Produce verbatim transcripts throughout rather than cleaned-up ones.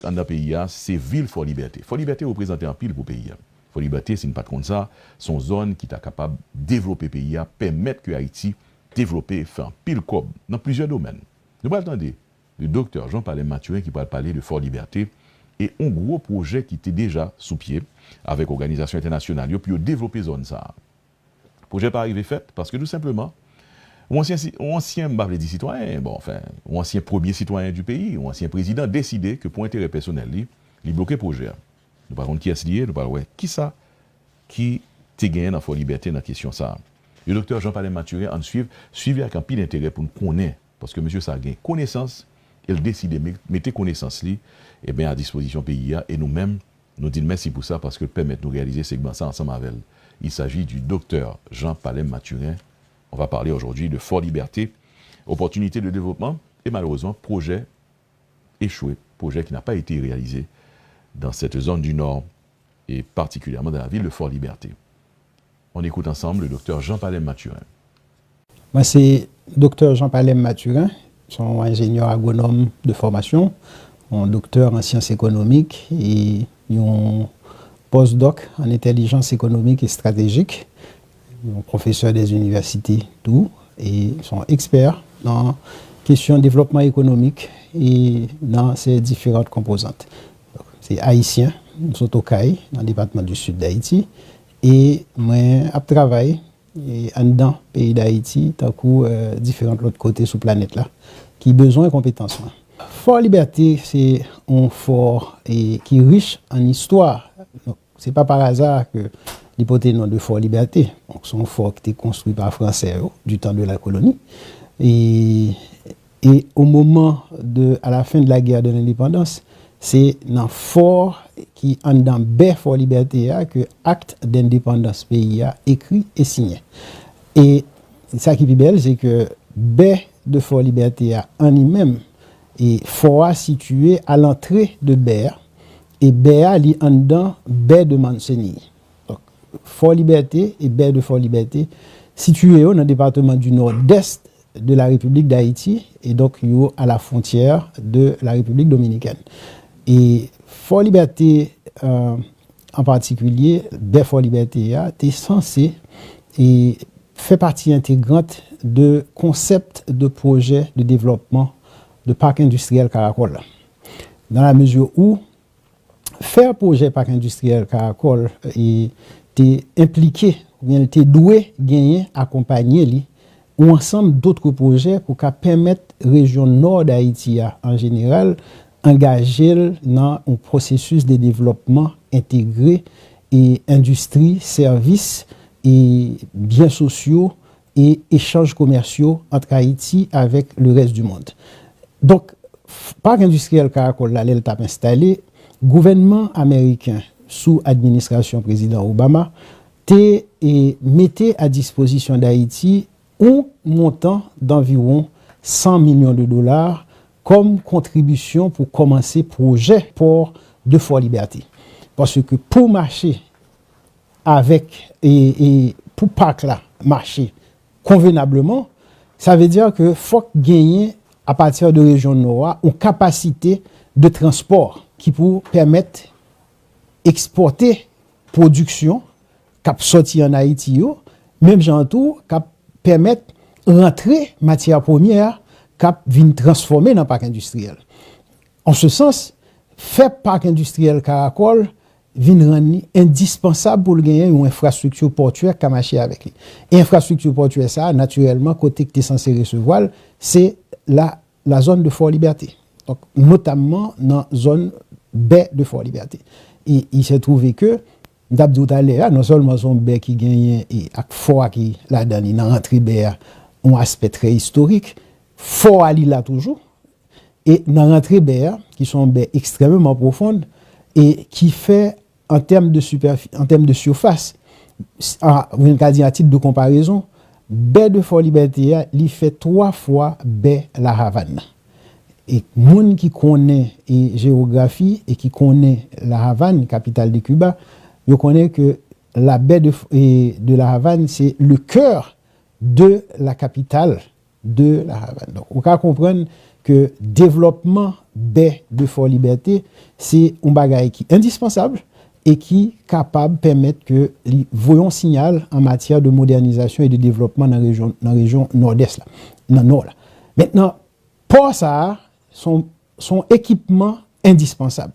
anndan peyi a, se vil Fò Libète. Fò Libète reprezante anpil pou peyi a. Fò Libète, si n pa t konn sa, se yon zòn ki ta kapab devlope peyi a, pèmèt ke Ayiti devlope, fè anpil kòb nan plizyè domèn. Nou pral tande de Doktè Jean Palem Mathurin ki pral pale de Fò Libète e yon gwo pwojè ki te deja sou pye avèk òganizasyon entènasyonal yo pou yo devlope zòn sa a. Pwojè pa rive fèt paske tou senpleman, yon ansyen, si- yon ansyen, m pa vle di sitwayen, bon, anfen, yon ansyen premye sitwayen di peyi, yon ansyen prezidan deside ke pou enterè pèsonèl li, li bloke pwojè a. Nou pa konn kiyès li ye, nou pral wè kisa ki te genyen nan Fò Libète nan kesyon sa a. E Doktè Jean Palem Mathurin, ann swiv, swiv li ak anpil enterè pou n konnen, paske mesye sa a gen konesans, e l deside me- mete konesans li, e ben, a dispozisyon peyi a, e nou menm, nou di l mèsi pou sa, paske l pèmèt nou reyalize segman sa ansanm avè l. Il s'agit du Doktè Jean Palem Mathurin. On va parler aujourd'hui de Fort Liberté, opportunité de développement et malheureusement projet échoué, projet qui n'a pas été réalisé dans cette zone du Nord et particulièrement dans la ville de Fort Liberté. On écoute ensemble le Doktè Jean Palem Mathurin. Mwen se Doktè Jean Palem Mathurin, se yon enjenyè agwonòm de fòmasyon, yon doktè an syans ekonomik e yon postdoc an entèlijans ekonomik e estratejik, yon pwofesè dè inivèsite tou, e se yon ekspè nan kesyon devlòpman ekonomik e nan se diferan konpozant. Se ayisyen, m sot Okay, nan depatman di Sid Dayiti, e mwen ap travay e anndan peyi Dayiti, tankou diferan lòt kote sou planèt la, ki bezwen konpetans mwen. Fò Libète se yon fò e ki rich an istwa. Donk, se pa pa aza ke li pote non de Fò Libète. Donk, se yon fò ki te konstwi pa Fransè yo, du temps de la colonie. E, e au moment de, à la fin de la guerre de l'indépendance, se nan fò ki anndan bè Fò Libète a ke Acte d'indépendance peyi a ekri e siyen. E sa ki pi bèl, se ke bè de Fò Libète a an li menm, e fò a sitiye a lantre de bè a, e bè a li anndan bè de Mancenilles. Donk, Fò Libète e bè de Fò Libète sitiye yo nan depatman di Nòdès de la République d'Haïti, et donc yo à la frontière de la République dominicaine. E Fò Libète, euh, an patikilye, bè Fò Libète a, te sanse e fè pati entegrant de konsèp de pwojè de devlòpman de pak endistriyèl Karakòl la. Dans la mesure où fè pwojè pak endistriyèl Karakòl e te enplike oubyen l te dwe genyen akonpanye li yon ansanm dòt pwojè pou ka pèmèt rejyon nò Dayiti a an jeneral angaje l nan yon pwosesis de devlòpman entegre e endistri, sèvis e byen sosyo e echanj komèsyo ant Ayiti avèk le rès di mond. Donk, pak endistriyèl Karakòl la, lè l t ap enstale, gouvènman ameriken sou administrasyon prezidan Obama te e, mete a dispozisyon Dayiti yon montan danviwon san milyon de dola kòm kontribisyon pou kòmanse pwojè pò de Fò Libète. Paske pou mache avèk e, e pou pak la mache konvenableman, sa vle di ke fòk genyen apati de rejyon nò a yon kapasite de transpò ki pou pèmèt ekspòte pwodiksyon k ap sòti an Ayiti yo, menm jan tou k ap pèmèt rantre matyè premyè k ap vin transfòme nan pak endistriyèl. An se sans, fè pak endistriyèl Karakòl vin rann li endispansab pou l genyen yon enfrastrikti pòtyè k ka mache avèk li. E enfrastrikti pòtyè sa a, natirèlman, kote k te sanse resevwa l, se la, la zone de Fort Liberté. Donk, notamman nan zòn bè de Fort Liberté. E il se trouve que, m t ap di w talè a, non sèlman se yon bè ki genyen e ak fò a ki ladan li nan rantre bè a, yon aspè trè istorik, fò a li la toujou, e nan rantre bè a, ki se yon bè ekstrèmeman pwofon, e ki fè, an tèm de sipèfi, an tèm de sifas, a, ou ka di a tit de konparezon, bè de Fò Libète a, li fè twa fwa bè La Havane nan. E moun ki konnen e jewografi e ki konnen La Havane, kapital de Kiba, yo konnen ke la baie de, e, de La Havane, se le cœur de la capitale de La Havane. Donk, ou ka konprann ke devlòpman bè de Fò Libète se yon bagay ki endispansab e ki kapab pèmèt ke li voye yon siyal an matyè de modènizasyon e de devlòpman nan rejyon, nan rejyon Nòdès la, nan Nò la. Mentnan, pò sa a, se yon, se yon ekipman endispansab.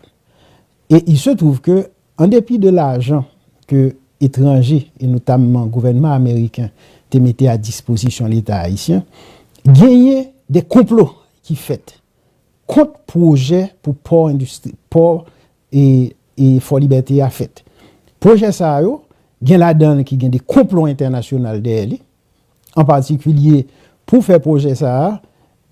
E il se trouve que, an depi de lajan ke etranje, e notamman gouvènman ameriken, te mete a dispozisyon Leta ayisyen, genyen de konplo ki fèt kont pwojè pou pò endistri, pò e, e Fò Libète a fèt. Pwojè sa yo, gen ladan l ki gen de konplo entènasyonal dèyè li, an patikilye pou fè pwojè sa a,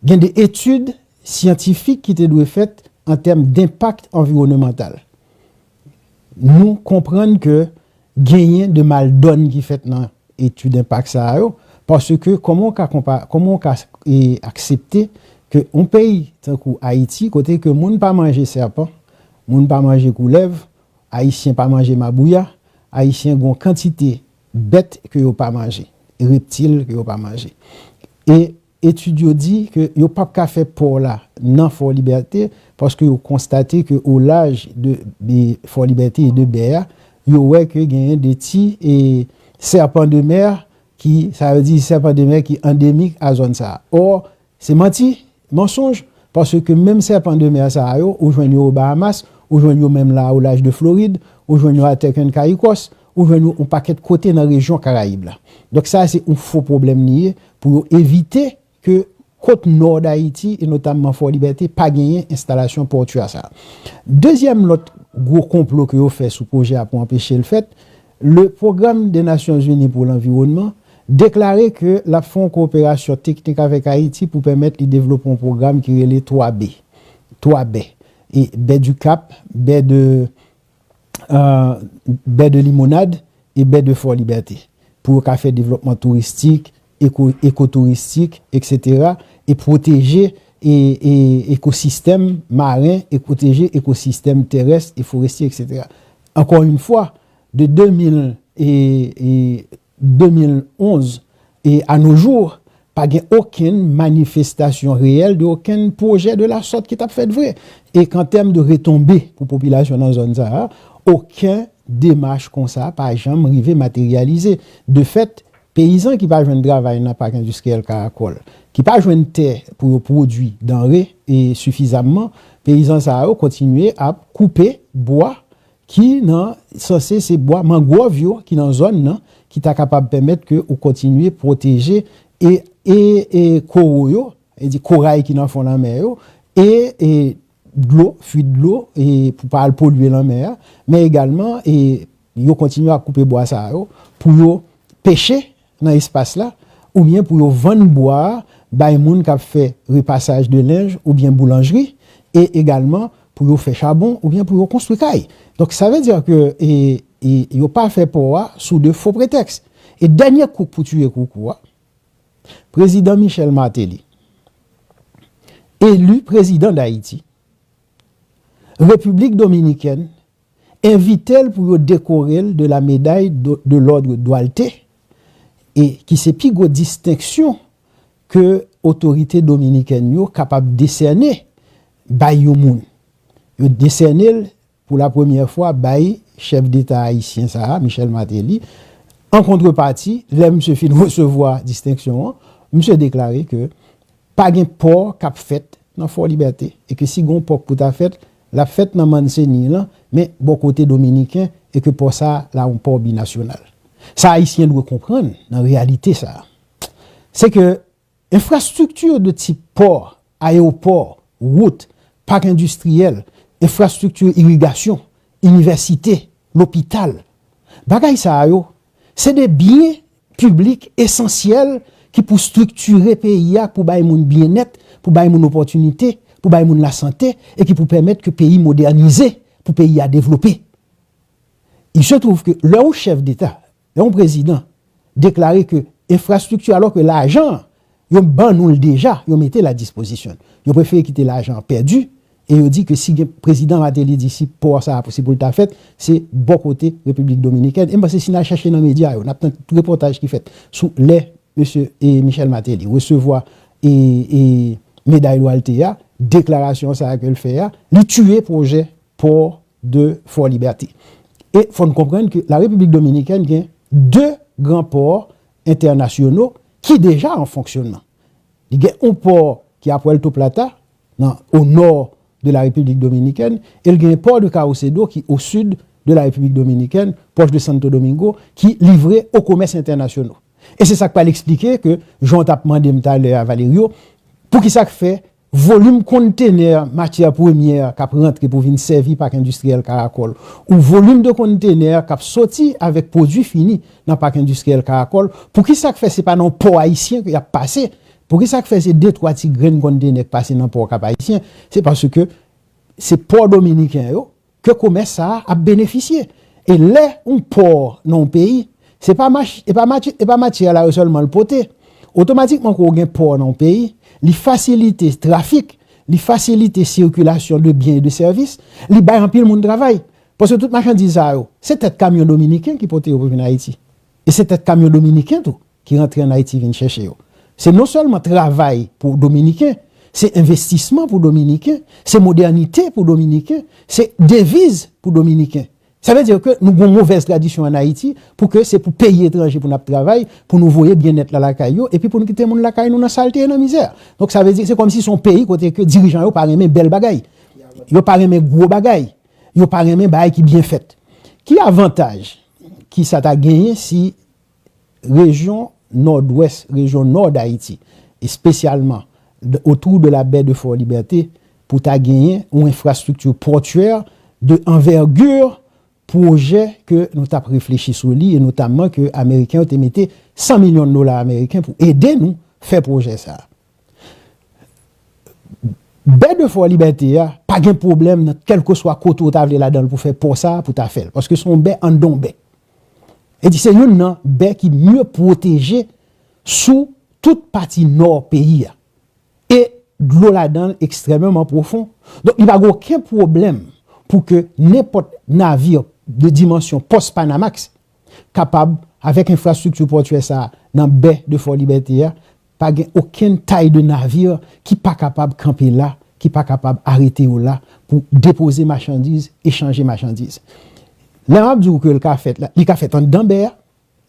gen de etid syantifik ki te dwe fèt an tèm denpak anviwònmantal. Nou konprann ke genyen de maldòn ki fèt nan etid enpak sa a yo, paske kòman w ka konpa-, kòman w ka, e, aksepte ke yon peyi tankou Ayiti, kote ke moun pa manje sèpan, moun pa manje koulèv, Ayisyen pa manje mabouya, Ayisyen gen yon kantite bèt ke yo pa manje, reptil ke yo pa manje. E etid yo di ke yo p ap ka fè pò la nan Fò Libète, paske yo konstate ke o laj de, de Fò Libète e de bè a, yo wè ke genyen de ti, e, sèpan de mè ki, sa vle di sèpan de mè ki andemik a zòn sa a. Ò, se manti, mansonj, paske menm sèpan de mè sa a yo, ou jwenn yo o Bahamas, ou jwenn yo menm la o laj de Florid, ou jwenn yo a Turks and Caicos, ou jwenn yo yon pakèt kote nan rejyon Karayib la. Donk sa se yon fo pwoblèm li ye pou yo evite ke kot nò Dayiti, e notamman Fò Libète, pa genyen enstalasyon pòtwa sa a. Dezyèm lòt gwo konplo ke yo fè sou pwojè a pou anpeche l fèt, le Programme des Nations Unies pour l'Environnement deklare ke l ap fè yon kowoperasyon teknik avèk Ayiti pou pèmèt li devlope yon pwogram ki rele twa B, twa bè, e bè du Cap, bè de, euh, bè de Limonad e bè de Fò Libète, pou yo ka fè devlòpman touristik, eko, ekotouristik, etsetera, e pwoteje e, e ekosistèm maren, e pwoteje ekosistèm terès e forestye, etsetera. Encore une fois, de de mil e, e de mil onz e à nos jours, pa gen okenn manifestasyon reyèl de okenn pwojè de la sòt ki t ap fèt vre. E k'an tèm de retonbe pou popilasyon nan zòn sa a, okenn demach konsa pa janm rive materyalize. De fèt, peyizan ki pa jwenn travay nan Pak Endistriyèl Karakòl, ki pa jwenn tè pou yo pwodui danre e sifizamman, peyizan sa yo kontinye ap koupe bwa ki nan, sanse se bwa mangwòv yo ki nan zòn nan, ki ta kapab pèmèt ke ou kontinye pwoteje e, e, e koro yo, e di koray ki nan fon lanmè yo, e, e dlo, fuit dlo, e pou pa al polye lanmè a, men egalman, e yo kontinye ap koupe bwa sa yo pou yo peche nan espas la, oubyen pou yo vann bwa a bay moun k ap fè repasaj de lenj oubyen boulanjri, e egalman pou yo fè chabon oubyen pou yo konstwi kay. Donk, sa vle di ke, e, e, yo pa fè pò a sou de fo pretèks. E dènye kouk pou tiye koukou a, prezidan Michel Martelly, eli prezidan Dayiti, Repiblik Dominikèn envite l pou yo dekore l de la médaille de, de l'ordre Duarte, e ki se pi gwo distenksyon ke otorite dominikèn yo kapab desène bay yon moun. Yo desène l pou la premyè fwa bay chèf deta ayisyen sa a, Michel Martelly. An kontrepati, lè misye fin resevwa distenksyon an, misye deklare ke pa gen pò k ap fèt nan Fò Libète, e ke si gen yon pò k pou ta fèt, l ap fèt nan Manzanillo, men bò kote dominiken, e ke pò sa a la yon pò binasyonal. Sa Ayisyen dwe konprann nan reyalite sa a, se ke enfrastrikti de tip pò, ayewopò, wout, pak endistriyèl, enfrastrikti irigasyon, inivèsite, lopital, bagay sa a yo, se de byen piblik esansyèl ki pou estriktire peyi a, pou bay moun byennèt, pou bay moun opòtinite, pou bay moun lasante, e ki pou pèmèt ke peyi modènize, pou peyi a devlope. Il se trouve que lè yon chèf deta, lè yon prezidan deklare ke enfrastrikti, alò ke lajan an, yo ban nou l deja, yo mete l a dispozisyon. Yo prefere kite lajan an pèdi, e yo di ke si gen, prezidan Martelly di si pò sa a se pou l ta fèt, se bò kote Repiblik Dominikèn. E m panse si n al chèche nan medya yo, n ap tann tout repòtaj ki fèt sou lè mesye, e, Michel Martelly resevwa, e, e, meday Duarte a, deklarasyon sa a ke l fè a, li tiye pwojè pò de Fort Liberté. E fò n konprann ke la Repiblik Dominikèn gen de gran pò entènasyonal ki deja an fonksyonman. Li gen yon pò ki a Puerto Plata, nan, o nò de la Repiblik Dominikèn, e l gen pò de Caucedo ki o sid de la Repiblik Dominikèn, pwòch de Santo Domingo, ki livre o komès entènasyonal. E se sa k pral eksplike ke, jan w t ap mande m talè a, Valerio, poukisa k fè volim kontenè matyè premyè k ap rantre pou vin sèvi Pak Endistriyèl Karakòl, ou volim de kontenè k ap soti avèk pwodui fini nan Pak Endistriyèl Karakòl, poukisa k fè se pa nan pò ayisyen ke y ap pase? Poukisa k fè se de twa ti grenn kontenè k pase nan pò Kap Ayisyen? Se paske se pò dominiken yo ke komès sa a ap benefisye. E lè yon pò nan yon peyi, se pa mach, e pa mach, e pa matyè la yo sèlman l pote. Otomatikman, ke w gen pò nan yon peyi, li fasilite trafik, li fasilite sikilasyon de byen e de sèvis, li bay anpil moun travay. Paske tout machandiz sa yo, se tèt kamyon dominiken ki pote yo pou vin Ayiti. E se tèt kamyon dominiken tou ki rantre ann Ayiti vin chèche yo. Se non sèlman travay pou Dominiken, se envestisman pou Dominiken, se modènite pou Dominiken, se deviz pou Dominiken. Sa vle di ke nou gen yon movèz tradisyon ann Ayiti pou ke se pou peyi etranje pou n ap travay, pou nou voye byennèt la lakay yo, epi pou nou kite moun lakay nou nan salte e nan mizè. Donk, sa vle di se kòmsi se yon peyi kote ke dirijan yo pa renmen bèl bagay. Yo pa renmen gwo bagay. Yo pa renmen bagay ki byen fèt. Ki avantaj ki sa ta genyen si rejyon Nòdwès, rejyon nò Dayiti, espesyalman otou de la bè de Fort Liberté, pou ta genyen yon enfrastrikti pòtyè de anvègi pwojè ke nou t ap reflechi sou li, e notamman ke Ameriken yo te mete san milyon dola ameriken pou ede nou fè pwojè sa a. Bè de Fort Liberté a, pa gen pwoblèm nan kèlkeswa kote w ta vle ladan l pou fè pò sa a, pou ta fè l. Paske se yon bè anndan yon bè. E di se youn nan bè ki mye pwoteje sou tout pati nò peyi a. E dlo ladan l ekstrèmeman pwofon. Donk, li pa gen okenn pwoblèm pou ke nenpòt navir de dimansyon pòs Panamax kapab, avèk enfrastrikti pòtyè sa a nan bè de Fort Liberté a, pa gen okenn tay de navir ki pa kapab kanpe la, ki pa kapab arete yo la pou depoze machandiz, echanje machandiz. Lè m ap di w ke l ka fèt la, li ka fèt anndan bè a,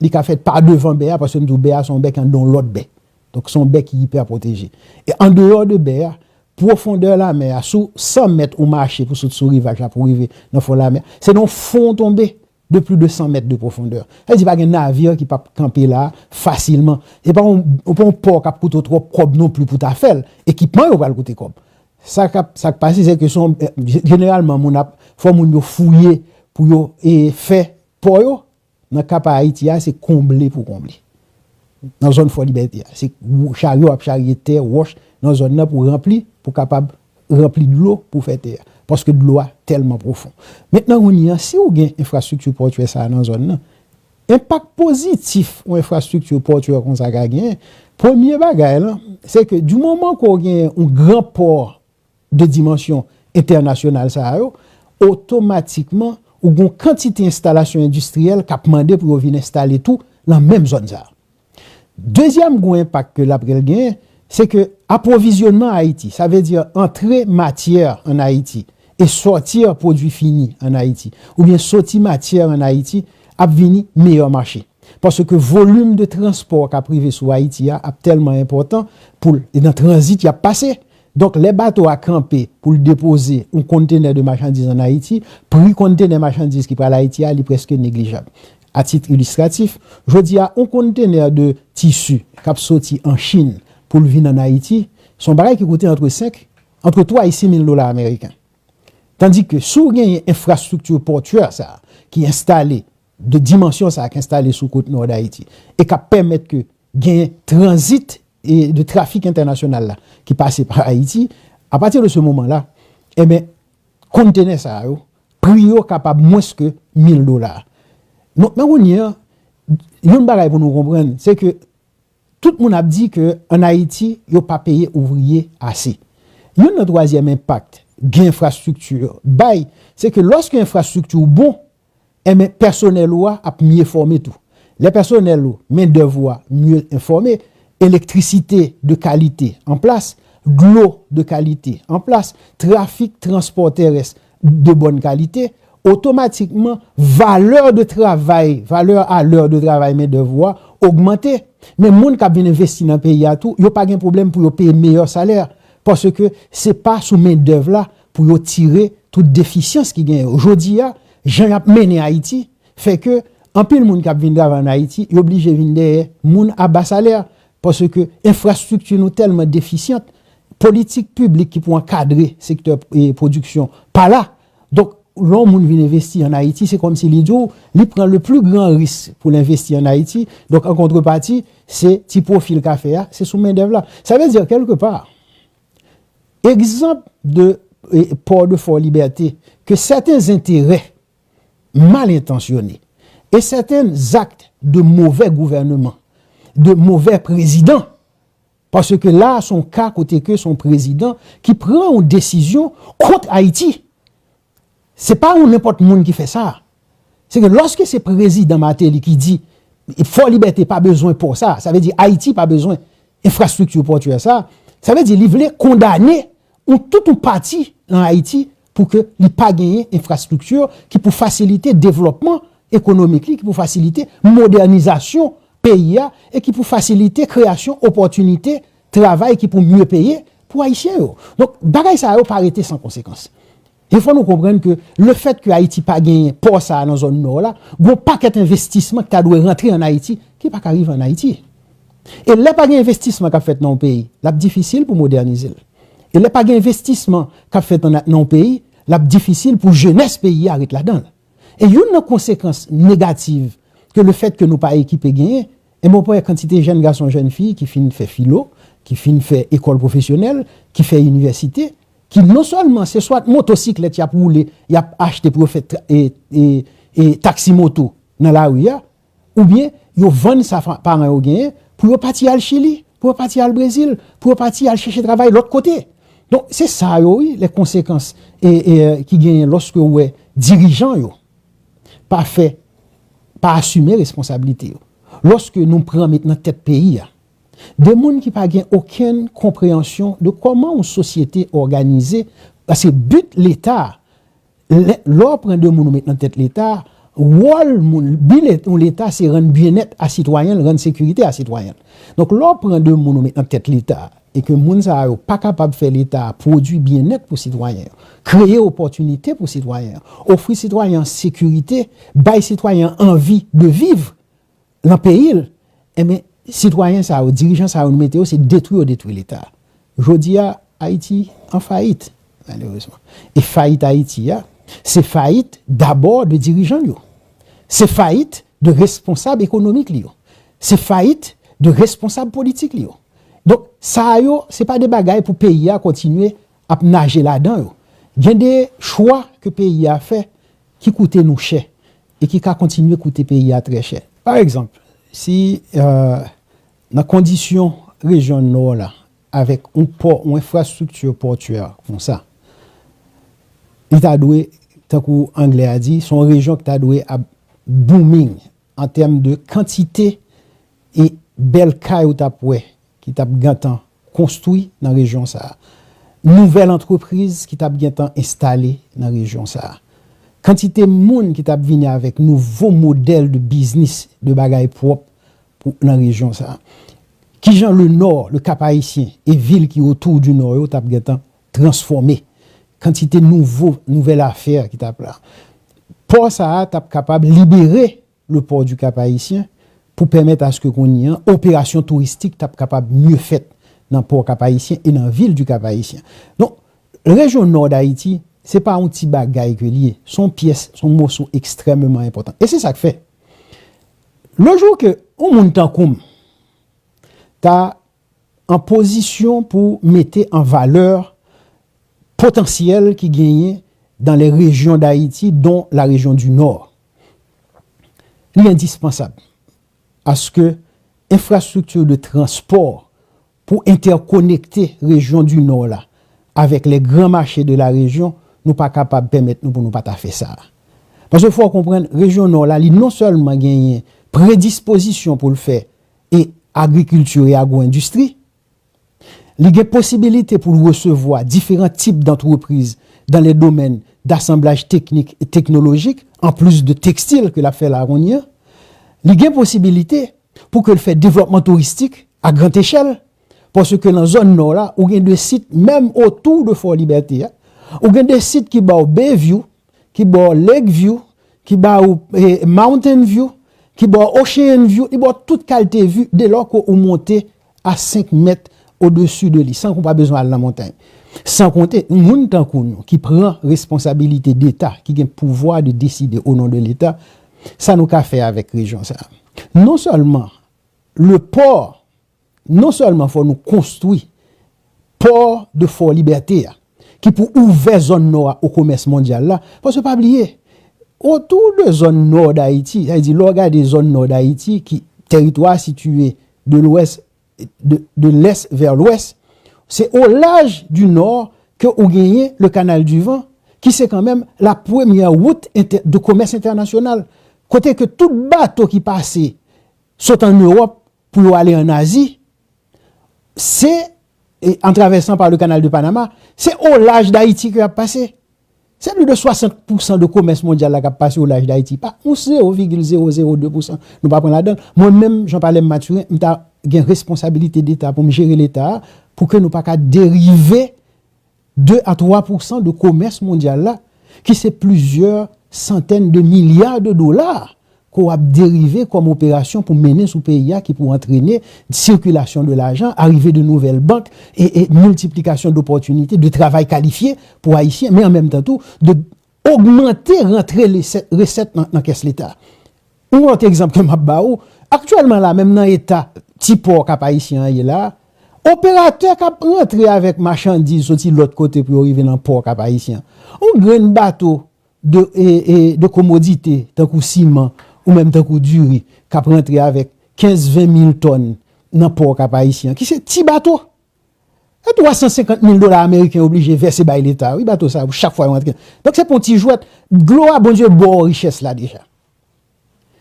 li ka fèt pa devan bè a, paske m di w bè a se yon bè ki anndan yon lòt bè. Donk, se yon bè ki ipè pwoteje. E andeyò de bè a, pwofondè lamè a, sou san mèt ou mache pou sot sou rivaj la pou rive nan fon lamè, se nan fon w tonbe de plis de san mèt de pwofondè. Sa vle di pa gen navir ki p ap kanpe la fasilman. Se pa yon, pa yon pò k ap koute w twòp kòb non plis pou ta fè l. Ekipman yo pral koute kòb. Sa k ap, sa k pase, se ke se yon, jeneralman, moun ap, fò moun yo fouye pou yo, e, fè pò yo. Nan ka pa Ayiti a, se konble pou konble. Nan zòn Fò Libète a, se charyo ap charye tè, wòch nan zòn nan pou ranpli, pou kapab ranpli dlo pou fè tè a. Paske dlo a tèlman pwofon. Mentnan, kounye a, si w gen enfrastrikti pòtyè sa a nan zòn nan, enpak pozitif yon enfrastrikti pòtyè konsa ka genyen, premye bagay lan, se ke di moman ke w gen yon gran pò de dimansyon entènasyonal sa a yo, otomatikman, ou gen yon kantite enstalasyon endistriyèl k ap mande pou yo vin enstale tou nan menm zòn sa a. Dezyèm gwo enpak ke l ap pral genyen, se ke apwovizyònman Ayiti, sa vle di antre matyè ann Ayiti e sòti pwodui fini ann Ayiti, oubyen soti matyè ann Ayiti, ap vini meyè mache. Paske volim de transpò k ap rive sou Ayiti a ap tèlman enpòtan pou l, e nan tranzit y ap pase. Donk, lè bato a kanpe pou l depoze yon kontenè de machandiz ann Ayiti, pri kontenè machandiz ki pral Ayiti a, li prèske neglijab. A tit ilistratif, jodi a, yon kontenè de tisi k ap soti an Chin pou l vin ann Ayiti, se yon bagay ki koute antre senk, antre twa e sis mil dola ameriken. Tandike, si w genyen enfrastrikti pòtyè sa a ki enstale, de dimansyon sa a ki enstale sou kot nò Dayiti, e k ap pèmèt ke genyen tranzit e de trafik entènasyonal la ki pase pa Ayiti, apati de se moman la, enben, kontenè sa a yo, pri yo kapab mwens ke mil dola. Donk, men kounye a, yon bagay pou nou konprann, se ke tout moun ap di ke ann Ayiti, yo pa peye ouvriye ase. Youn nan twazyèm enpak gen enfrastrikti bay, se ke lòske enfrastrikti w bon, enben, pèsonèl ou a ap mye fòme tou. Lè pèsonèl ou, mendèv ou a mye enfòme, elektrisite de kalite an plas, dlo de kalite an plas, trafik transpò terès de bòn kalite, otomatikman, valè de travay, valè a lè de travay mendèv ou a ogmante. Men moun k ap vin envesti nan peyi a tou, yo pa gen pwoblèm pou yo peye meyè salè, paske se pa sou mendèv la pou yo tire tout defisyans ki gen yo. Jodi a, jan y ap mennen Ayiti, fè ke anpil moun k ap vin travay ann Ayiti, yo blije vin dèyè moun a ba salè, paske enfrastrikti nou tèlman defisyant, politik piblik ki pou ankadre sektè, e, pwodiksyon pa la. Donk, lè yon moun vin envesti ann Ayiti, se kòmsi li di w, li pran le plus grand risque pou l envesti ann Ayiti. Donk, an kontrepati, se ti pwofi l ka fè a, se sou mendèv la. Sa vle di, kèlkepa, egzanp de, e, pò de Fò Libète, ke sèten enterè mal entansyone e sèten zak de movè gouvènman, de movè prezidan, paske la, se yon ka kote ke se yon prezidan ki pran yon desizyon kont Ayiti. Se pa yon nenpòt moun ki fè sa. Se ke lòske se prezidan Martelly ki di, Fò Libète pa bezwen pò sa, sa vle di Ayiti pa bezwen enfrastrikti pòtyè sa, sa vle di li vle kondane yon, tout yon pati nan Ayiti pou ke li pa genyen enfrastrikti ki pou fasilite devlòpman ekonomik li, ki pou fasilite modènizasyon peyi a e ki pou fasilite kreyasyon opòtinite travay ki pou mye peye pou Ayisyen yo. Donk, bagay sa yo pa rete san konsekans. E fò nou konprann ke lefèt ke Ayiti pa genyen pò sa a nan zòn nò la, gon pakèt envestisman ki ta dwe rantre ann Ayiti, ki pa ka rive ann Ayiti. E lè pa gen envestisman k ap fèt nan yon peyi, l ap difisil pou modènize l. E lè pa gen envestisman k ap fèt nan, nan yon peyi, l ap difisil pou jenès peyi a ret ladan l. E youn nan konsekans negatif ke lefèt ke nou pa ekipe genyen, e mwen wè kantite jèn gason, jèn fi ki fin fè filo, ki fin fè ekòl pwofesyonèl, ki fè inivèsite, ki non sèlman se swa motosiklèt y ap woule, y ap achte pou yo fè tra- e, e, e taksi moto nan lari a, oubyen yo vann sa fa- paran yo genyen pou yo pati al Chili, pou yo pati al Brezil, pou yo pati al chèche travay lòt kote. Donk, se sa yo, wi, lè konsekans e, e, ki genyen lòske w wè dirijan yo pa fè, pa asime responsablite yo. Lòske nou pran met nan tèt peyi a de moun ki pa gen okenn konpreyansyon de kòman yon sosyete òganize, paske but Leta, lè, lè w pran de moun ou met nan tèt Leta, wòl moun, bi Leta, yon Leta se rann byennèt a sitwayen l, rann sekirite a sitwayen l. Donk, lè w pran de moun ou met nan tèt Leta, e ke moun sa yo pa kapab fè Leta a pwodui byennèt pou sitwayen yo, kreye opòtinite pou sitwayen yo, ofri sitwayen an sekirite, bay sitwayen an anvi de viv nan peyi l, enben, sitwayen sa yo, dirijan sa yo nou mete yo, se detwi yo detwi Leta. Jodi a, Ayiti an fayit, malerezman. E fayit Ayiti a, se fayit dabò de dirijan l yo. Se fayit de responsab ekonomik li yo. Se fayit de responsab politik li yo. Donk, sa yo, se pa de bagay pou peyi a kontinye ap naje ladan yo. Gen de chwa ke peyi a fè ki koute nou chè e ki ka kontinye koute peyi a trè chè. Pa egzanp, si, euh, nan kondisyon rejyon Nò la, avèk yon pò, yon enfrastrikti pòtyè konsa, li ta dwe, tankou anglè a di, se yon rejyon ki ta dwe ap booming an tèm de kantite e bèl kay ou t ap wè ki t ap gentan konstwi nan rejyon sa a. Nouvèl antrepriz ki t ap gentan enstale nan rejyon sa a. Kantite moun ki t ap vini avèk nouvo modèl de biznis, de bagay pwòp pou, nan rejyon sa a. Kijan le Nò, le Cap Haïtien e vil ki otou di Nò yo t ap gentan transfòme. Kantite nouvo, nouvèl afè ki t ap la. Pò sa a t ap kapab libere le port du Cap Haïtien pou pèmèt aske kounye a operasyon touristik t ap kapab mye fèt nan pò Cap Haïtien e nan vil du Cap Haïtien. Donk, rejyon Nò Dayiti, se pa yon ti bagay ke l ye, se yon pyès, se yon moso ekstrèmeman enpòtan. E se sa k fè, le jou ke yon moun tankou m ta an pozisyon pou mete an valè potansyèl ki genyen dans les régions d'Haïti, dont la région du Nord. Li endispansab aske enfrastrikti de transpò pou entèkonekte rejyon di Nò la avèk les grands marchés de la région, nou pa kapab pèmèt nou pou nou pa ta fè sa. Paske fò w konprann, rejyon Nò la, li non sèlman genyen predispozisyon pou l fè e agrikilti e agwo-endistri, Li gen posibilite pou l resevwa diferan tip d'antrepriz dans les domaines d'assemblage technique et technologique, anplis de tekstil ke l ap fè la kounye a. Li gen posibilite pou ke l fè devlòpman touristik a grand echèl, paske nan zòn nò la, ou gen de sit, menm otou de Fò Libète a, ou gen de sit ki ba w bay view, ki ba w lake view, ki ba w eh, mountain view, ki ba w ocean view, li ba w tout kalite view, dès lors ke ou monte a senk mèt odesi de li, san ke w pa bezwen al nan montay. San konte, moun tankou nou ki pran responsabilite deta, ki gen pouvwa de deside o non de leta, sa nou ka fè avèk rejyon sa a. Non sèlman le pò, non sèlman fò nou konstwi pò de Fò Libète a, ki pou ouvè zòn nò a o komès mondyal la, paske pa bliye, otou de zòn nò Dayiti, sa vle di lè w gade zòn nò Dayiti, ki teritwa sitiye de lwès, de, de lès vè lwès, se o laj di nò ke ou genyen le Canal du Vent, ki se kanmenm la premyè wout entè- de komès entènasyonal, kote ke tout bato ki pase sot ann Ewòp pou yo ale ann Azi, se, e, an travèsan pa le Canal de Panama, se o laj Dayiti ke y ap pase. Se plis de swasant pousan de komès mondyal la k ap pase o laj Dayiti. Pa yon zewo vigil zewo zewo de pousan nou pa pran ladan l. Mwen menm, Jean Palais Mathurin, m ta gen responsabilite deta pou m jere leta a, pou ke nou pa ka derive de a twa pousan de komès mondyal la, ki se plizyè santèn de milya de dola ke w ap derive kòm operasyon pou mennen sou peyi a, ki pou antrene sikilasyon de lajan, arive de nouvèl bank e, e miltiplikasyon dopòtinite de travay kalifye pou Ayisyen, men an menm tan tou, de ogmante rantre lesèt, resèt nan, nan kès leta. Yon lòt egzanp ke m ap ba ou, aktyèlman la, menm nan eta ti pò Kap Ayisyen an ye la, operatè k ap rantre avèk machandiz soti lòt kote pou yo rive nan pò Kap Ayisyen an, yon grenn bato de, e, e, de komodite, tankou siman, ou menm tankou diri, k ap rantre avèk kenz ven mil tòn nan pò Kap Ayisyen an, ki se ti bato. E twa san senkant mil dola ameriken oblije vèse bay leta, wi, bato sa yo, chak fwa yo antre. Donk, se pa yon ti jwèt. Dlo a, Bondye ba w richès la deja.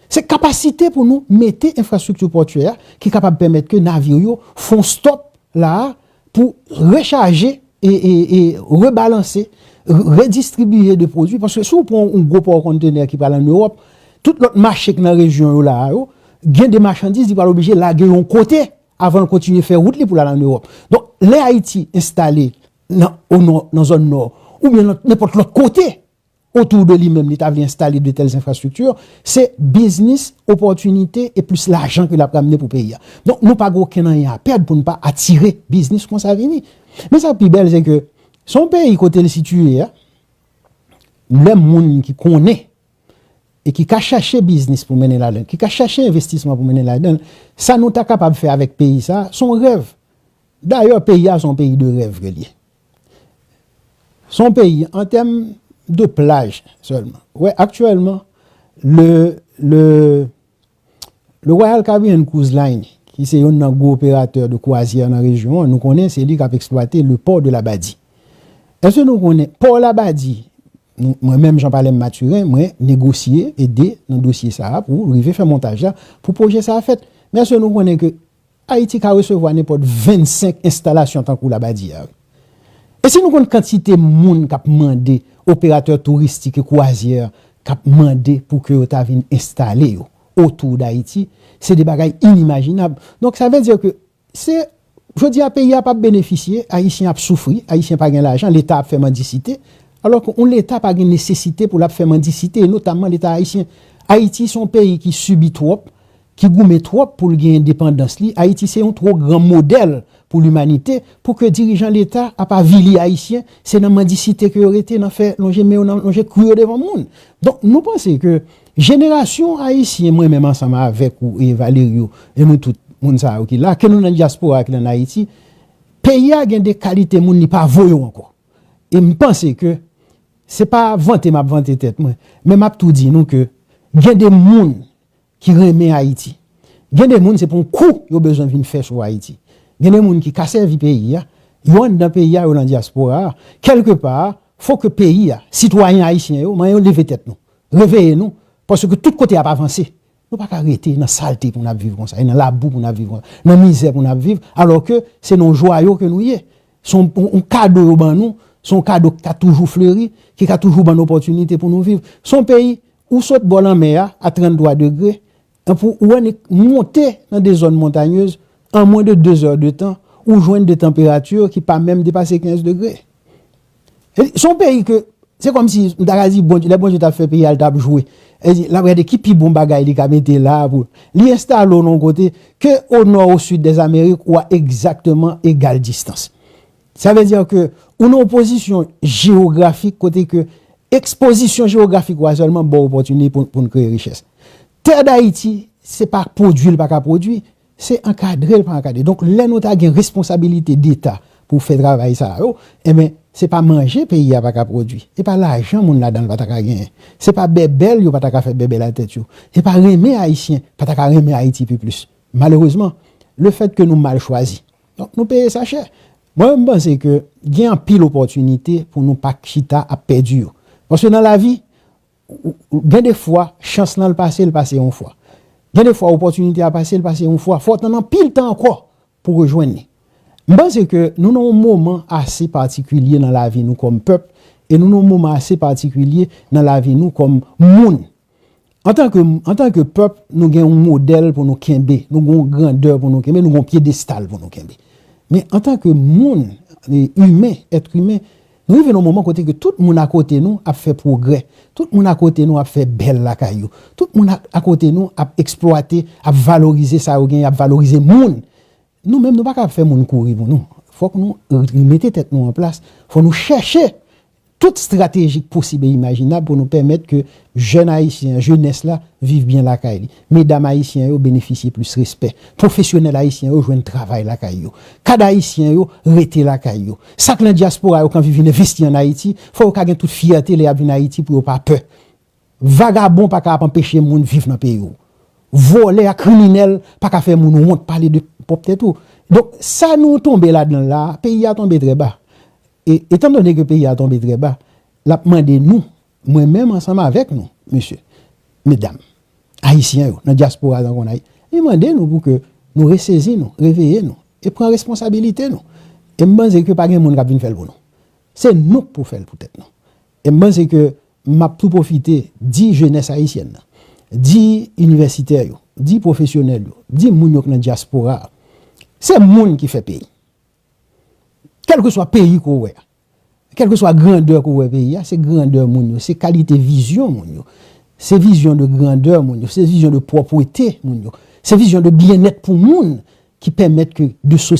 Se kapasite pou nou mete enfrastrikti pòtyè a ki kapab pèmèt ke navir yo fè yon stop la a pou rechaje e, e, e rebalanse, re- redistribiye de pwodui. Paske si w pran yon gwo pò kontenè ki pral ann Ewòp, tout lòt mache k nan rejyon yo la a yo, gen de machandiz li pral oblije lage yon kote avan l kontinye fè wout li pou l al ann Ewòp. Donk, lè Ayiti enstale nan, o nò, nan zòn nò, oubyen nan nenpòt lòt kote otou de li menm, li ta vle enstale de tèl enfrastrikti, se biznis, opòtinite e plis lajan ke l ap ramne pou peyi a. Donk, nou pa gen okenn anyen a pèd pou n pa atire biznis konsa vini. Men sa k pi bèl, se ke se yon peyi kote l sitiye a, lè moun ki konnen e ki ka chache biznis pou mennen ladan l, ki ka chache envestisman pou mennen ladan l, sa nou ta kapab fè avèk peyi sa a, se yon rèv. Dayè, peyi a se yon peyi de rèv ke l ye. Se yon peyi, an tèm de plaj sèlman. Wè, aktyèlman, le, le, le Royal Caribbean Cruise Line, ki se youn nan gwo operatè de kwazyè nan rejyon an, nou konnen se li k ap eksplwate le port de Labadi. Èske nou konnen pò Labadi, nou- mwen menm Jean Palais Mathurin, mwen negosye, ede nan dosye sa a pou rive fè montaj la, pou pwojè sa a fèt. Men èske nou konnen ke Ayiti ka resevwa nenpòt vennsenk enstalasyon tankou Labadi a, wi. E si nou konn kantite moun k ap mande, operatè touristik e kwazyè k ap mande pou ke yo ta vin enstale yo otou d Ayiti, se de bagay inimajinab. Donk, sa vle di ke se, jodi a, peyi a p ap benefisye, Ayisyen ap soufri, Ayisyen pa gen lajan, Leta ap fè mandisite, alò ke yon Leta pa gen nesesite pou l ap fè mandisite, e notamman Leta ayisyen. Ayiti se yon peyi ki sibi twòp, ki goumen twòp pou l gen endepandans li. Ayiti se yon two gran modèl pou limanite, pou ke dirijan Leta ap avili Ayisyen, se nan mandisite ke yo rete, nan fè lonje men yo, nan lonje kou yo devan moun. Donk, nou panse ke jenerasyon Ayisyen, mwen menm ansanm avèk ou e Valerio, e nou tout, moun sa yo ki la, ke nou nan dyaspora, ki ann Ayiti, peyi a gen de kalite moun li pa vo yo ankò. E m panse ke se pa vante m ap vante tèt mwen, men m ap tou di nou ke gen de moun ki renmen Ayiti. Gen de moun se pou yon kou yo bezwen vin fè sou Ayiti. Gen de moun ki ka sèvi peyi a, yo anndan peyi a, yo nan dyaspora a. Kèlkepa, fò ke peyi a, sitwayen ayisyen yo, men yo leve tèt nou, reveye nou, paske tout kote ap avanse. Nou pa ka rete nan salte pou n ap viv konsa, e nan labou pou n ap viv konsa, nan mizè pou n ap viv, alò ke se nan jwayo ke nou ye. Se yon, yon, yon kado yo ban nou, se yon kado ki ka toujou fleri, ki ka toujou ban n opòtinite pou nou viv. Se yon peyi ou sot bò lanmè a, a tranntwa degre, epi ou annik monte nan de zòn montanyez, an mwen de de zè de tan, ou jwenn de tanperati ki pa menm depase kenz degre. E se yon peyi ke, se kòmsi, m ta ka di, Bondye, lè Bondye t ap fè peyi a, l t ap jwe. Li di, l ap gade ki pi bon bagay li ka mete la pou li enstale w nan yon kote ke o nò, o sid dèzamerik, ou a egzakteman egal distans. Sa vle di ke ou nan yon pozisyon jewografik kote ke ekspozisyon jewografik ou a sèlman ba w opòtinite pou, pou n kreye richès. Tè Dayiti, se pa pwodui l pa ka pwodui, se ankadre l pa ankadre. Donk, lè nou ta gen responsabilite deta pou fè travay sa yo, enben, se pa manje peyi a pa ka pwodui. Se pa lajan moun ladan l pa ta ka genyen. Se pa bèbèl yo pa ta ka fè bèbèl a tèt yo. Se pa renmen Ayisyen pa ta ka renmen Ayiti pi plis. Malerezman, lefètke nou mal chwazi. Donk, nou peye sa chè. Mwen, m panse ke gen anpil opòtinite pou nou pa chita ap pèdi yo. Paske nan lavi, ou, ou, gen de fwa, chans lan l pase, l pase yon fwa. Gen de fwa, opòtinite a pase, l pase yon fwa. Fò w tann anpil tan ankò pou w rejwenn li. M panse ke nou nan yon moman ase patikilye nan lavi nou kòm pèp, e nou nan yon moman ase patikilye nan lavi nou kòm moun. Antanke, antanke pèp, nou gen yon modèl pou nou kenbe, nou gen yon grandè pou nou kenbe, nou gen yon pyedestal pou nou kenbe. Men antanke moun, e, imen, èt imen, nou rive nan yon moman kote ke tout moun akote nou ap fè pwogrè, tout moun akote nou ap fè bèl lakay yo, tout moun a, akote nou ap eksplwate, ap valorize sa yo genyen, ap valorize moun. Nou menm, nou pa ka fè moun kouri pou nou. Fòk nou remete tèt nou an plas. Fò nou chèche tout estrateji k posib e imajinab pou nou pèmèt ke jèn ayisyen an, jenès la, viv byen lakay li. Medam ayisyen yo benefisye plis respè. Pwofesyonèl ayisyen yo jwenn travay lakay yo. Kad ayisyen yo rete lakay yo. Sa k nan dyaspora yo k anvi vin envesti ann Ayiti, fò yo ka gen tout fyète lè y ap vin Ayiti pou yo pa pè. Vagabon pa ka ap anpeche moun viv nan peyi w. Vòlè ak kriminèl pa ka fè moun wont pale de pwòp tèt ou. Donk, sa nou tonbe ladan l la, peyi a tonbe trè ba. E, etandone ke peyi a tonbe trè ba, l ap mande nou, mwen menm ansanm avèk nou, mesye, medam, ayisyen yo, nan dyaspora tankou n Ayiti, li mande nou pou ke nou resezi nou, reveye nou, e pran responsabilite nou. E m panse ke pa gen moun k ap vin fè l pou nou. Se nou k pou fè l pou tèt nou. E m panse ke m ap tou pwofite di jenès ayisyèn nan, di inivèsitè yo, di pwofesyonèl yo, di moun yo k nan dyaspora a, se moun ki fè peyi. Kèlkeswa peyi ke w wè a, kèlkeswa grandè ke w wè peyi a, se grandè moun yo, se kalite vizyon moun yo, se vizyon de grandè moun yo, se vizyon de pwòpte moun yo, se vizyon de byennèt pou moun ki pèmèt ke de sosyete